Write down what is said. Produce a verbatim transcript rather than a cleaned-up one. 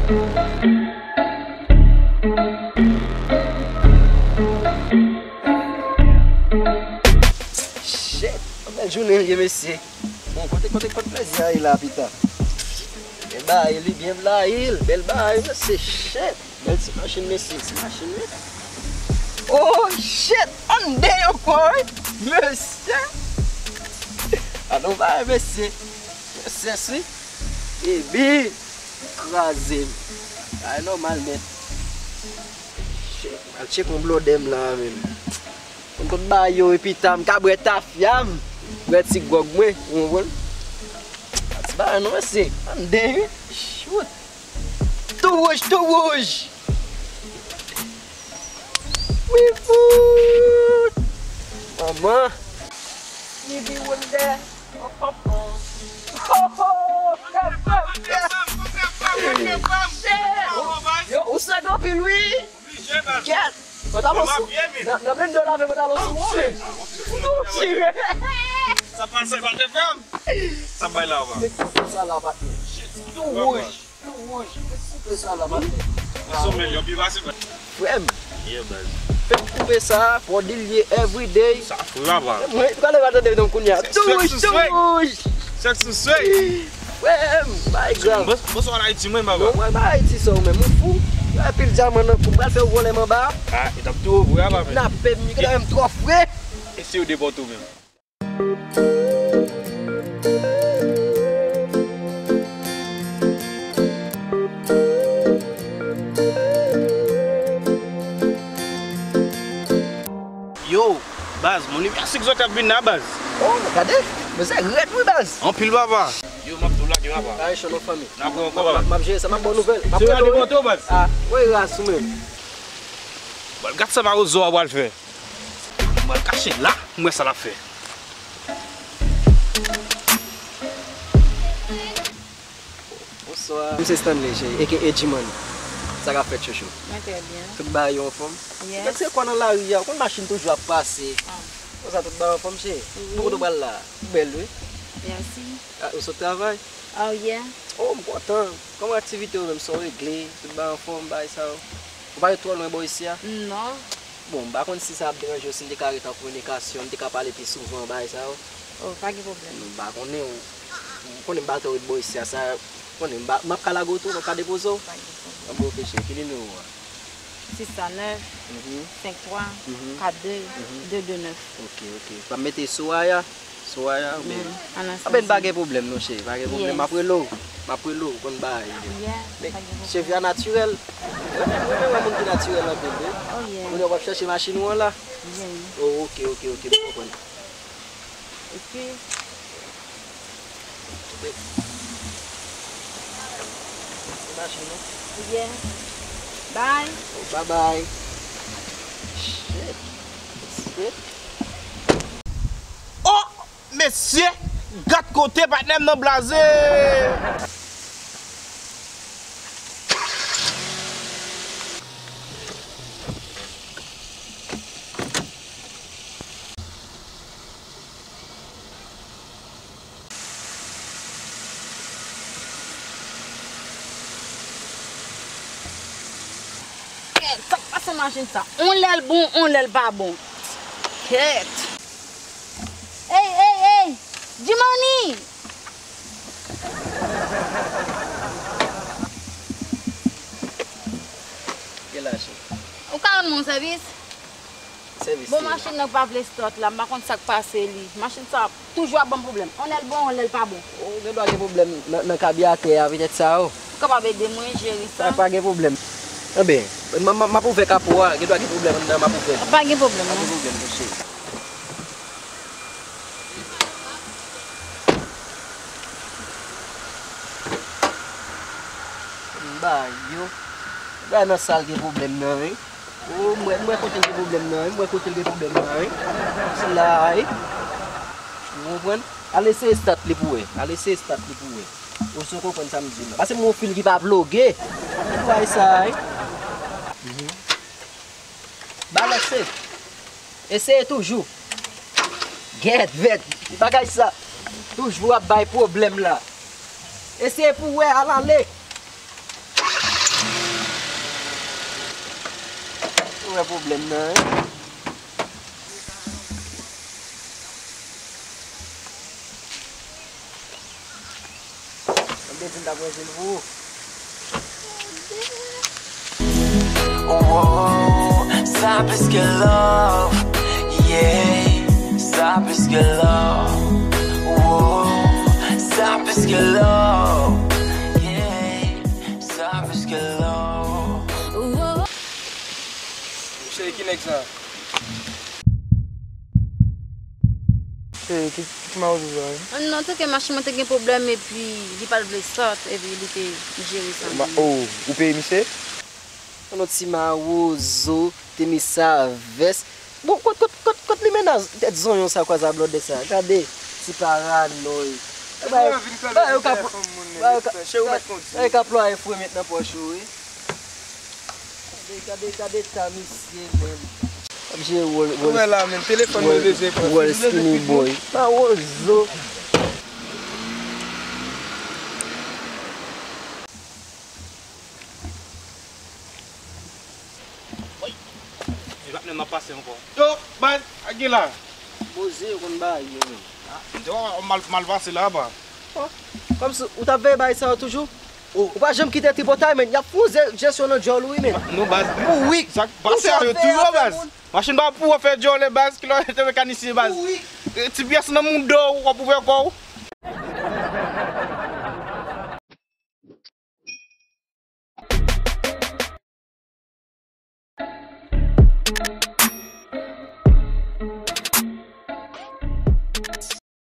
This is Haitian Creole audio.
Shit! Yon bèl jounen l ye, mesye. Bon, kote, kote, kote plezi a ye la, pita? Bèl bagay, li byen blayi l. Bèl bagay, mesye. Shit! Bèl ti machin, mesye. Ti machin, wi. Oh, shit! Ann deyò ankò, wi. Mesye! Ann nou bagay, mesye. Mesye, si. Ebi, kraze m. Bagay nòmal nèt. Shit, al tcheke yon blòdè m la, menm. Konn tout bagay yo, epi ta m ka bwè tafya m, bwè ti gwòg mwen, ou konprann? Pa ti bagay non, mesye. Ann deyò, wi. Shoot! Tou wouj, tou wouj! Wi fout! Manman! Stevie Wonder! Oh, oh, oh! Oh, oh! Frè, frè, frè! Shit! Yo, ou sòt anpil, wi! Kèt! Pantalon sou, nan, nan blendè w lave pantalon sou mwen. Ou tire. Sa pase, patnè, frè m? Sa bay la, wa. Tou wouj. Tou wouj. Koupe sa la, patnè. Frè m. Fè m koupe sa, fò di l ye everyday. Sa fou, papa. Mwen, ou ka leve a tande non kounye a. Tou wouj, tou wouj. Sèk sou sway. Frè m, bay grav. Bonswa, Ayiti, mwen, papa. Non, mwen, bay Ayiti, sa ou menm, ou fou. Yon pil dyaman nan kou, pral fè ou vòlè m anba. Ah, e t ap tou vre, papa. Kidnape m, kidnape m twò fre. E si yo depòte w menm? Yo, baz, mon anivèsè ki sot ap vin la, baz. Oh, gade, men se rèd wi, baz. Anpil, papa. Yo, m ap tou lage, papa. Ay, cho nan fanmi. N ap wè ankò, papa. M ap jere sa, m ap ba w nouvèl. M ap rele w, wi. Se rele w, baz. Ah, wi, ras ou menm. Bon, gad sa mawozo a pral fè. Mwen kache la, mwen sa l ap fè. Bonswa. M se Stanley, cheri, A K A G-Man. Sa k ap fèt, chouchou? Mwen trè byen. Tout bagay yo anfòm? Yes. Gad se kwa nan lari a, ou konn machin toujou ap pase. Ah. Konsa tout bagay anfòm, cheri? Wi. Pou kote w pral la? Ou bèl, wi. Mèsi. Ah, ou sot travay? Oh, yeah. Oh, m kontan. Kòman aktivite yo menm, sa w regle? Tout bagay anfòm, bagay sa yo? Ou pa ret twò lwen bò isi a? Non. Bon, m pa konn si sa ap deranje w, si n te ka ret an kominikasyon, n te ka pale pi souvan, bagay sa yo. Oh, pa gen pwoblèm. M pa konnen, ou, ou konnen m pa twò ret bò isi a, sa, ou konnen m pa, m ap ka lage w tou, m ap ka depoze w. Pa gen pwoblèm. An bon, ok, cheri, ki nimewo a? Sis sa nèf, senk twa, kat de, de de nèf. Ok, ok. W ap mete Soraya? Soraya, oubyen? Anben, pa gen pwoblèm non, cheri. Pa gen pwoblèm. M ap rele w. M ap rele w, ou konn bagay yo. Yeah, pa gen pwoblèm. Men cheve a natirèl. Mwen renmen wè moun ki natirèl anpil, wi. Oh, yeah. Kounye a w ap chèche machin ou an la? Yeah. Oh, ok, ok, ok, m konprann. Epi, se machin ou? Yeah. Bye. Oh, bye bye. Shit. Shit. Oh! Mesye, gad kote patnè m nan blaze! Kèt, sa k pase machin sa? On lè l bon, on lè l pa bon. Kèt. Ey, ey, ey! Jimani! Gen lajan. Ou ka rann mwen yon sèvis? Sèvis. Bon, machin nan pa vle start la, m pa konn sa k pase li. Machin sa toujou ap ban m pwoblèm. On lè l bon, on lè l pa bon. Ou gen dwa gen pwoblèm nan, nan kabyatè a, petèt sa, o. Ou kapab ede mwen jere sa? Pa, pa gen pwoblèm. Anben, m, m, m ap ouvè kapo a, gen dwa gen pwoblèm anndan, m ap ouvè. Pa gen pwoblèm, non. Pa gen pwoblèm, monchè. M ba yo. Gade nan sa l gen pwoblèm nan, wi. O, m wè, m wè kote l gen pwoblèm nan, wi. M wè kote l gen pwoblèm nan, wi. Sila, wi. Ou konprann? Al eseye stat li pou wè. Al eseye stat li pou wè. Ou si w konprann sa m di w la. Pase m wè yon fil ki pa ploge. Ou wè sa, wi. Mhm. Balèse. Eseye toujou. Gèt vèt. Bagay sa toujou ap bay pwoblèm la. Eseye pou w wè, al ale. Wè pwoblèm nan, wi. Mwen te di m t ap range l pou ou. Wow, sa plis ke love, yeah, sa plis ke love. Wow, sa plis ke love, yeah, sa plis ke love. Cheri, ki nèg sa? Cheri, ki, ki mawozo sa ye? Non, te gen machin mwen te gen pwoblèm epi li pa t vle sot epi li te jere sa. Ma, oh, ou peye misye? Yon ti mawozo, te met sa vès. Bon, kot, kot, kot, kot limena tèt zonyon sa, kwaze a blòdè sa? Gade, ti paranoy. Ba yo, ba yo ka, ba yo ka, ba yo ka plwaye fwe met nan pòch ou, wi. Gade, gade, gade ta misye menm. Ap jere wòl, wòl, wè la, men, telefòn mwen bezwen pran. Wòl skinny boy. Mawozo. Woy! E patnè m ap pase ankò. Yo, baz, sa k gen la? Poze yo konn bagay yo, men. Ah, yo, mal, mal pase la, ba. Oh, kòmsi ou t ap veye bagay sa yo toujou? Oh. Ou pa janm kite tripotay, men. Y ap fouze jesyon nan djòl ou, wi, men. Non, baz. Ou wik. Sa k pase a yo tou yo, baz. Machin pa pou w fè djòlè, baz, ki lè te mekanisyen, baz. Ou wik. E, ti pyès nan mouda w, w ap ouvè kò w.